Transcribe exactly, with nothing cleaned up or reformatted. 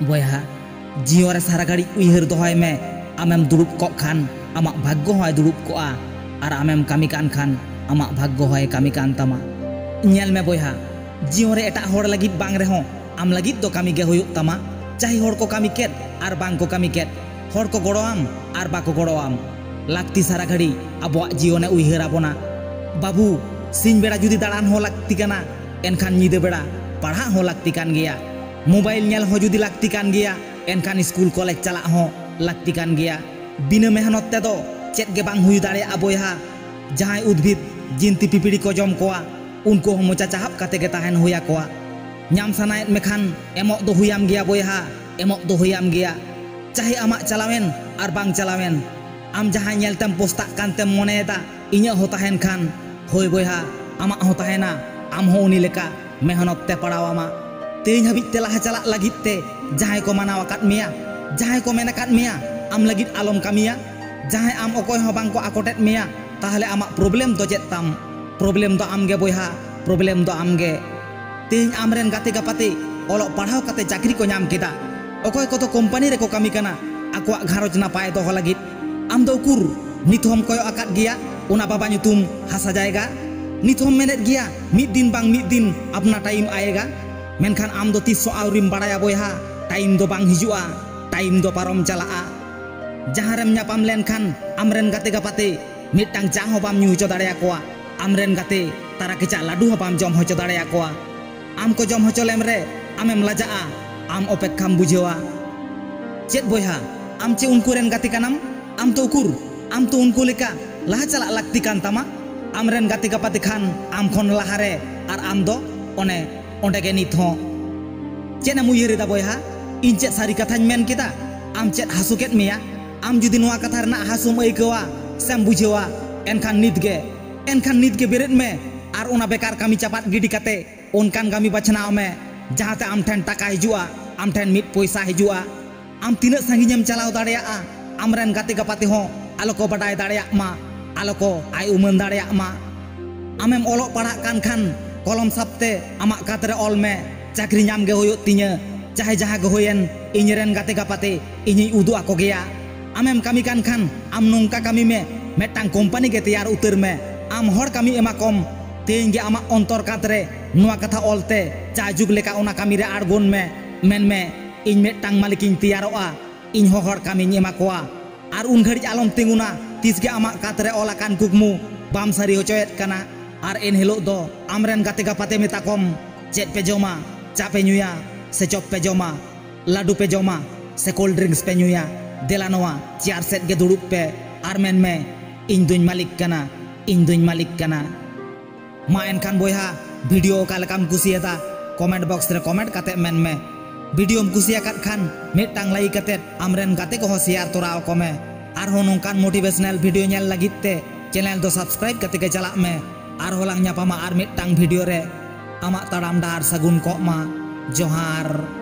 ᱵᱚᱭᱦᱟ, ᱡᱤᱭᱚᱱ ᱨᱮ ᱥᱟᱨᱟ ᱜᱷᱟᱹᱲᱤᱡ ᱩᱭᱦᱟᱹᱨ ᱫᱚᱦᱚᱭ ᱢᱮ, ᱟᱢᱮᱢ ᱫᱩᱲᱩᱵ ᱠᱚᱜ ᱠᱷᱟᱱ ᱟᱢᱟᱜ ᱵᱷᱟᱜᱽᱜᱚ ᱦᱚᱸᱭ ᱫᱩᱲᱩᱵ ᱠᱚᱜᱼᱟ, ᱟᱨ ᱟᱢᱮᱢ ᱠᱟᱹᱢᱤ ᱠᱟᱱ ᱠᱷᱟᱱ ᱟᱢᱟᱜ ᱵᱷᱟᱜᱽᱜᱚ ᱦᱚᱸᱭ ᱠᱟᱹᱢᱤ ᱠᱟᱱ ᱛᱟᱢᱟ᱾ ᱧᱮᱞ ᱢᱮ ᱵᱚᱭᱦᱟ, ᱡᱤᱭᱚᱱ ᱨᱮ ᱮᱴᱟᱜ ᱦᱚᱲ ᱞᱟᱹᱜᱤᱫ ᱵᱟᱝ ᱨᱮᱦᱚᱸ ᱟᱢ ᱞᱟᱹᱜᱤᱫ ᱫᱚ ᱠᱟᱹᱢᱤ ᱜᱮ ᱦᱩᱭᱩᱜ ᱛᱟᱢᱟ᱾ ᱪᱟᱦᱮ ᱦᱚᱲ ᱠᱚ ᱠᱟᱹᱢᱤ ᱠᱮᱫ ᱟᱨ ᱵᱟᱝ ᱠᱚ ᱠᱟᱹᱢᱤ ᱠᱮᱫ, ᱦᱚᱲ ᱠᱚ ᱜᱚᱲᱚᱣᱟᱢ ᱟᱨ ᱵᱟᱠᱚ ᱜᱚᱲᱚᱣᱟᱢ, ᱞᱟᱹᱠᱛᱤ ᱥᱟᱨᱟ ᱜᱷᱟᱹᱲᱤ ᱟᱵᱚᱣᱟᱜ ᱡᱤᱭᱚᱱᱮ ᱩᱭᱦᱟᱹᱨ ᱟᱵᱚᱱᱟ᱾ ᱵᱟᱹᱵᱩ, ᱥᱤᱧ ᱵᱮᱲᱟ ᱡᱩᱫᱤ ᱫᱟᱬᱟᱱ ᱦᱚᱸ ᱞᱟᱹᱠᱛᱤ ᱠᱟᱱᱟ, ᱮᱱᱠᱷᱟᱱ ᱧᱤᱫᱟᱹ ᱵᱮᱲᱟ ᱯᱟᱲᱦᱟᱜ ᱦᱚᱸ ᱞᱟᱹᱠᱛᱤ ᱠᱟᱱ ᱜᱮᱭᱟ᱾ ᱢᱳᱵᱟᱭᱤᱞ ᱧᱮᱞ ᱦᱚᱸ ᱡᱩᱫᱤ ᱞᱟᱹᱠᱛᱤ ᱠᱟᱱ ᱜᱮᱭᱟ, ᱮᱱᱠᱷᱟᱱ ᱥᱠᱩᱞ ᱠᱚᱞᱮᱡᱽ ᱪᱟᱞᱟᱜ ᱦᱚᱸ ᱞᱟᱹᱠᱛᱤ ᱠᱟᱱ ᱜᱮᱭᱟ᱾ ᱵᱤᱱᱟᱹ ᱢᱮᱦᱱᱚᱛ ᱛᱮᱫᱚ ᱪᱮᱫ ᱜᱮ ᱵᱟᱝ ᱦᱩᱭ ᱫᱟᱲᱮᱭᱟᱜᱼᱟ ᱵᱚᱭᱦᱟ᱾ ᱡᱟᱦᱟᱸᱭ ᱩᱫᱽᱵᱷᱤᱫ ᱡᱤᱱᱛᱤ ᱯᱤᱯᱤᱲᱤ ᱠᱚ ᱡᱚᱢ ᱠᱚᱣᱟ, ᱩᱱᱠᱩ ᱦᱚᱸ ᱢᱚᱪᱟ ᱪᱟᱦᱟᱵ ᱠᱟᱛᱮ ᱜᱮ ᱛᱟᱦᱮᱱ ᱦᱩᱭ ᱟᱠᱚᱣᱟ᱾ ᱧᱟᱢ ᱥᱟᱱᱟᱭᱮᱫ ᱢᱮᱠᱷᱟᱱ ᱮᱢᱚᱜ ᱫᱚ ᱦᱩᱭᱟᱢ ᱜᱮᱭᱟ ᱵᱚᱭᱦᱟ, ᱮᱢᱚᱜ ᱫᱚ ᱦᱩᱭᱟᱢ ᱜᱮᱭᱟ᱾ ᱪᱟᱦᱮ ᱟᱢᱟᱜ ᱪᱟᱞᱟᱣᱮᱱ ᱟᱨ ᱵᱟᱝ ᱪᱟᱞᱟᱣᱮᱱ, ᱟᱢ ᱡᱟᱦᱟᱸᱭ ᱧᱮᱞᱛᱮᱢ ᱯᱚᱥᱛᱟᱜ ᱠᱟᱱᱛᱮᱢ ᱢᱚᱱᱮᱭᱮᱫᱟ ᱤᱧᱟᱹᱜ ᱦᱚᱸ ᱛᱟᱦᱮᱱ ᱠᱷᱟᱱ, ᱦᱳᱭ ᱵᱚᱭᱦᱟ, ᱟᱢᱟᱜ ᱦᱚᱸ ᱛᱟᱦᱮᱱᱟ, ᱟᱢ ᱦᱚᱸ ᱩᱱᱤ ᱞᱮᱠᱟ ᱢᱮᱦᱱᱚᱛ ᱛᱮ ᱯᱟᱲᱟᱣ ᱟᱢᱟ᱾ ᱛᱮᱦᱮᱧ ᱦᱟᱹᱵᱤᱡ ᱛᱮ ᱞᱟᱦᱟ ᱪᱟᱞᱟᱜ ᱞᱟᱹᱜᱤᱫ ᱛᱮ ᱡᱟᱦᱟᱸᱭ ᱠᱚ ᱢᱟᱱᱟᱣ ᱟᱠᱟᱫ ᱢᱮᱭᱟ, ᱡᱟᱦᱟᱸᱭ ᱠᱚ ᱢᱮᱱ ᱟᱠᱟᱫ ᱢᱮᱭᱟ ᱟᱢ ᱞᱟᱹᱜᱤᱫ ᱟᱞᱚᱢ ᱠᱟᱹᱢᱤᱭᱟ, ᱡᱟᱦᱟᱸᱭ ᱟᱢ ᱚᱠᱚᱭ ᱦᱚᱸ ᱵᱟᱝ ᱠᱚ ᱟᱠᱚᱴᱮᱫ ᱢᱮᱭᱟ, ᱛᱟᱦᱚᱞᱮ ᱟᱢᱟᱜ ᱯᱨᱚᱵᱞᱮᱢ ᱫᱚ ᱪᱮᱫ ᱛᱟᱢ? ᱯᱨᱚᱵᱞᱮᱢ ᱫᱚ ᱟᱢ ᱜᱮ ᱵᱚᱭᱦᱟ, ᱯᱨᱚᱵᱞᱮᱢ ᱫᱚ ᱟᱢ ᱜᱮ᱾ ᱛᱮᱦᱮᱧ ᱟᱢᱨᱮᱱ ᱜᱟᱛᱮ ᱜᱟᱯᱟᱛᱮ ᱚᱞᱚᱜ ᱯᱟᱲᱦᱟᱣ ᱠᱟᱛᱮ ᱪᱟᱹᱠᱨᱤ ᱠᱚ ᱧᱟᱢ ᱠᱮᱫᱟ, ᱚᱠᱚᱭ ᱠᱚᱫᱚ ᱠᱳᱢᱯᱟᱱᱤ ᱨᱮᱠᱚ ᱠᱟᱹᱢᱤ ᱠᱟᱱᱟ ᱟᱠᱚᱣᱟᱜ ᱜᱷᱟᱨᱚᱸᱡᱽ ᱱᱟᱯᱟᱭ ᱫᱚᱦᱚ ᱞᱟᱹᱜᱤᱫ᱾ ᱟᱢ ᱫᱚ ᱩᱠᱩᱨ ᱱᱤᱛ ᱦᱚᱸᱢ ᱠᱚᱭᱚᱜ ᱟᱠᱟᱫ ᱜᱮᱭᱟ ᱚᱱᱟ ᱵᱟᱵᱟ ᱧᱩᱛᱩᱢ ᱦᱟᱥᱟ ᱡᱟᱭᱜᱟ? ᱱᱤᱛ ᱦᱚᱸᱢ ᱢᱮᱱᱮᱫ ᱜᱮᱭᱟ ᱢᱤᱫ ᱫᱤᱱ ᱵᱟᱝ ᱢᱤᱫ ᱫᱤᱱ ᱟᱯᱱᱟ ᱴᱟᱭᱤᱢ ᱟᱭᱮᱜᱟ, ᱢᱮᱱᱠᱷᱟᱱ ᱟᱢ ᱫᱚ ᱛᱤᱥ ᱦᱚᱸ ᱟᱹᱣᱨᱤᱢ ᱵᱟᱲᱟᱭᱟ ᱵᱚᱭᱦᱟ, ᱴᱟᱭᱤᱢ ᱫᱚ ᱵᱟᱝ ᱦᱤᱡᱩᱜᱼᱟ, ᱴᱟᱭᱤᱢ ᱫᱚ ᱯᱟᱨᱚᱢ ᱪᱟᱞᱟᱜᱼᱟ᱾ ᱡᱟᱦᱟᱸ ᱨᱮᱢ ᱧᱟᱯᱟᱢ ᱞᱮᱱᱠᱷᱟᱱ ᱟᱢᱨᱮᱱ ᱜᱟᱛᱮ ᱜᱟᱯᱟᱛᱮ ᱢᱤᱫᱴᱟᱝ ᱪᱟ ᱦᱚᱸ ᱵᱟᱢ ᱧᱩ ᱦᱚᱪᱚ ᱫᱟᱲᱮᱭᱟᱠᱚᱣᱟ, ᱟᱢᱨᱮᱱ ᱜᱟᱛᱮ ᱛᱟᱨᱟ ᱠᱮᱪᱟᱜ ᱞᱟᱹᱰᱩ ᱦᱚᱸ ᱵᱟᱢ ᱡᱚᱢ ᱦᱚᱪᱚ ᱫᱟᱲᱮᱭᱟᱠᱚᱣᱟ᱾ ᱟᱢ ᱠᱚ ᱡᱚᱢ ᱦᱚᱪᱚ ᱞᱮᱢ ᱨᱮ ᱟᱢᱮᱢ ᱞᱟᱡᱟᱜᱼᱟ, ᱟᱢ ᱚᱯᱮᱠᱠᱷᱟᱢ ᱵᱩᱡᱷᱟᱹᱣᱟ᱾ ᱪᱮᱫ ᱵᱚᱭᱦᱟ, ᱟᱢ ᱪᱮ ᱩᱱᱠᱩ ᱨᱮᱱ ᱜᱟᱛᱮ ᱠᱟᱱᱟᱢ? ᱟᱢ ᱛᱚ ᱩᱠᱩᱨ, ᱟᱢ ᱛᱚ ᱩᱱᱠᱩ ᱞᱮᱠᱟ ᱞᱟᱦᱟ ᱪᱟᱞᱟᱜ ᱞᱟᱹᱠᱛᱤ ᱠᱟᱱ ᱛᱟᱢᱟ᱾ ᱟᱢᱨᱮᱱ ᱜᱟᱛᱮ ᱜᱟᱯᱟᱛᱮ ᱠᱷᱟᱱ ᱟᱢ ᱠᱷᱚᱱ ᱞᱟᱦᱟᱨᱮ, ᱟᱨ ᱟᱢ ᱫᱚ ᱚᱱᱮ ᱚᱸᱰᱮ ᱜᱮ ᱱᱤᱛ ᱦᱚᱸ᱾ ᱪᱮᱫ ᱮᱢ ᱩᱭᱦᱟᱹᱨ ᱮᱫᱟ ᱵᱚᱭᱦᱟ? ᱤᱧ ᱪᱮᱫ ᱥᱟᱹᱨᱤ ᱠᱟᱛᱷᱟᱧ ᱢᱮᱱ ᱠᱮᱫᱟ? ᱟᱢ ᱪᱮᱫ ᱦᱟᱹᱥᱩ ᱠᱮᱫ ᱢᱮᱭᱟ? ᱟᱢ ᱡᱩᱫᱤ ᱱᱚᱣᱟ ᱠᱟᱛᱷᱟ ᱨᱮᱱᱟᱜ ᱦᱟᱹᱥᱩᱢ ᱟᱹᱭᱠᱟᱹᱣᱟ ᱥᱮᱢ ᱵᱩᱡᱷᱟᱹᱣᱟ, ᱮᱱᱠᱷᱟᱱ ᱱᱤᱛ ᱜᱮ, ᱮᱱᱠᱷᱟᱱ ᱱᱤᱛ ᱜᱮ ᱵᱮᱨᱮᱫ ᱢᱮ ᱟᱨ ᱚᱱᱟ ᱵᱮᱠᱟᱨ ᱠᱟᱹᱢᱤ ᱪᱟᱯᱟᱫ ᱜᱤᱰᱤ ᱠᱟᱛᱮ ᱚᱱᱠᱟᱱ ᱠᱟᱹᱢᱤ ᱵᱟᱪᱷᱱᱟᱣ ᱢᱮ, ᱡᱟᱦᱟᱸᱛᱮ ᱟᱢ ᱴᱷᱮᱱ ᱴᱟᱠᱟ ᱦᱤᱡᱩᱜᱼᱟ, ᱟᱢ ᱴᱷᱮᱱ ᱢᱤᱫ ᱯᱚᱭᱥᱟ ᱦᱤᱡᱩᱜᱼᱟ᱾ ᱟᱢ ᱛᱤᱱᱟᱹᱜ ᱥᱟᱺᱜᱤᱧᱮᱢ ᱪᱟᱞᱟᱣ ᱫᱟᱲᱮᱭᱟᱜᱼᱟ, ᱟᱢᱨᱮᱱ ᱜᱟᱛᱮ ᱜᱟᱯᱟᱛᱮ ᱦᱚᱸ ᱟᱞᱚ ᱠᱚ ᱵᱟᱰᱟᱭ ᱫᱟᱲᱮᱭᱟᱜ ᱢᱟ, ᱟᱞᱚ ᱠᱚ ᱟᱭ ᱩᱢᱟᱹᱱ ᱫᱟᱲᱮᱭᱟᱜ ᱢᱟ᱾ ᱟᱢᱮᱢ ᱚᱞᱚᱜ ᱯᱟᱲᱦᱟᱜ ᱠᱟᱱ ᱠᱷᱟᱱ ᱠᱚᱞᱚᱢ ᱥᱟᱵ ᱛᱮ ᱟᱢᱟᱜ ᱠᱟᱸᱛ ᱨᱮ ᱚᱞ ᱢᱮ, ᱪᱟᱹᱠᱨᱤ ᱧᱟᱢ ᱜᱮ ᱦᱩᱭᱩᱜ ᱛᱤᱧᱟᱹ, ᱪᱟᱦᱮ ᱡᱟᱦᱟᱸ ᱜᱮ ᱦᱩᱭᱮᱱ, ᱤᱧ ᱨᱮᱱ ᱜᱟᱛᱮ ᱜᱟᱯᱟᱛᱮ ᱤᱧᱤᱧ ᱩᱫᱩᱜ ᱟᱠᱚ ᱜᱮᱭᱟ᱾ ᱟᱢᱮᱢ ᱠᱟᱹᱢᱤ ᱠᱟᱱ ᱠᱷᱟᱱ ᱟᱢ ᱱᱚᱝᱠᱟ ᱠᱟᱹᱢᱤ ᱢᱮ, ᱢᱤᱫᱴᱟᱝ ᱠᱳᱢᱯᱟᱱᱤ ᱜᱮ ᱛᱮᱭᱟᱨ ᱩᱛᱟᱹᱨ ᱢᱮ᱾ ᱟᱢ ᱦᱚᱲ ᱠᱟᱹᱢᱤ ᱮᱢᱟ ᱠᱚᱢ᱾ ᱛᱮᱦᱮᱧ ᱜᱮ ᱟᱢᱟᱜ ᱚᱱᱛᱚᱨ ᱠᱟᱸᱛ ᱨᱮ ᱱᱚᱣᱟ ᱠᱟᱛᱷᱟ ᱚᱞ ᱛᱮ ᱪᱟ ᱡᱩᱜᱽ ᱞᱮᱠᱟ ᱚᱱᱟ ᱠᱟᱹᱢᱤ ᱨᱮ ᱟᱬᱜᱚᱱ ᱢᱮ᱾ ᱢᱮᱱ ᱢᱮ, "ᱤᱧ ᱢᱤᱫᱴᱟᱝ ᱢᱟᱹᱞᱤᱠᱤᱧ ᱛᱮᱭᱟᱨᱚᱜᱼᱟ, ᱤᱧ ᱦᱚᱸ ᱦᱚᱲ ᱠᱟᱹᱢᱤᱧ ᱮᱢᱟ ᱠᱚᱣᱟ᱾" ᱟᱨ ᱩᱱ ᱜᱷᱟᱹᱲᱤᱡ ᱟᱞᱚᱢ ᱛᱤᱸᱜᱩᱱᱟ, ᱛᱤᱥ ᱜᱮ ᱟᱢᱟᱜ ᱠᱟᱸᱛ ᱨᱮ ᱚᱞ ᱟᱠᱟᱱ ᱠᱩᱠᱢᱩ ᱵᱟᱢ ᱥᱟᱹᱨᱤ ᱦᱚᱪᱚᱭᱮᱫ ᱠᱟᱱᱟ᱾ ᱟᱨ ᱮᱱ ᱦᱤᱞᱳᱜ ᱫᱚ ᱟᱢᱨᱮᱱ ᱜᱟᱛᱮ ᱜᱟᱯᱟᱛᱮ ᱢᱮᱛᱟ ᱠᱚᱢ, ᱪᱮᱫ ᱯᱮ ᱡᱚᱢᱟ, ᱪᱟ ᱯᱮ ᱧᱩᱭᱟ, ᱥᱮ ᱪᱚᱯ ᱯᱮ ᱡᱚᱢᱟ, ᱞᱟᱹᱰᱩ ᱯᱮ ᱡᱚᱢᱟ, ᱥᱮ ᱠᱳᱞᱰ ᱰᱨᱤᱝᱠᱥ ᱯᱮ ᱧᱩᱭᱟ? ᱫᱮᱞᱟ ᱱᱚᱣᱟ ᱪᱮᱭᱟᱨ ᱥᱮᱫ ᱜᱮ ᱫᱩᱲᱩᱵ ᱯᱮ ᱟᱨ ᱢᱮᱱ ᱢᱮ, "ᱤᱧ ᱫᱩᱧ ᱢᱟᱹᱞᱤᱠ ᱠᱟᱱᱟ, ᱤᱧ ᱫᱩᱧ ᱢᱟᱹᱞᱤᱠ ᱠᱟᱱᱟ᱾" ᱢᱟ ᱮᱱᱠᱷᱟᱱ ᱵᱚᱭᱦᱟ, ᱵᱷᱤᱰᱤᱭᱳ ᱚᱠᱟ ᱞᱮᱠᱟᱢ ᱠᱩᱥᱤᱭᱟᱫᱟ, ᱠᱚᱢᱮᱱᱴ ᱵᱚᱠᱥ ᱨᱮ ᱠᱚᱢᱮᱱᱴ ᱠᱟᱛᱮ ᱢᱮᱱ ᱢᱮ᱾ ᱵᱷᱤᱰᱤᱭᱳᱢ ᱠᱩᱥᱤᱭᱟᱠᱟᱫ ᱠᱷᱟᱱ ᱢᱤᱫᱴᱟᱝ ᱞᱟᱭᱤᱠ ᱠᱟᱛᱮ ᱟᱢᱨᱮᱱ ᱜᱟᱛᱮ ᱠᱚᱦᱚᱸ ᱥᱮᱭᱟᱨ ᱛᱚᱨᱟ ᱟᱠᱚ ᱢᱮ᱾ ᱟᱨᱦᱚᱸ ᱱᱚᱝᱠᱟᱱ ᱢᱳᱴᱤᱵᱷᱮᱥᱚᱱᱟᱞ ᱵᱷᱤᱰᱤᱭᱳ ᱧᱮᱞ ᱞᱟᱹᱜᱤᱫ ᱛᱮ ᱪᱮᱱᱮᱞ ᱫᱚ ᱥᱟᱵᱥᱠᱨᱟᱭᱤᱵ ᱠᱟᱛᱮ ᱜᱮ ᱪᱟᱞᱟᱜ ᱢᱮ᱾ ᱟᱨᱦᱚᱸ ᱞᱟᱝ ᱧᱟᱯᱟᱢᱟ ᱟᱨ ᱢᱤᱫᱴᱟᱝ ᱵᱷᱤᱰᱤᱭᱳ ᱨᱮ᱾ ᱟᱢᱟᱜ ᱛᱟᱲᱟᱢ ᱰᱟᱦᱟᱨ ᱥᱟᱹᱜᱩᱱ ᱠᱚᱜ ᱢᱟ᱾ ᱡᱚᱦᱟᱨ᱾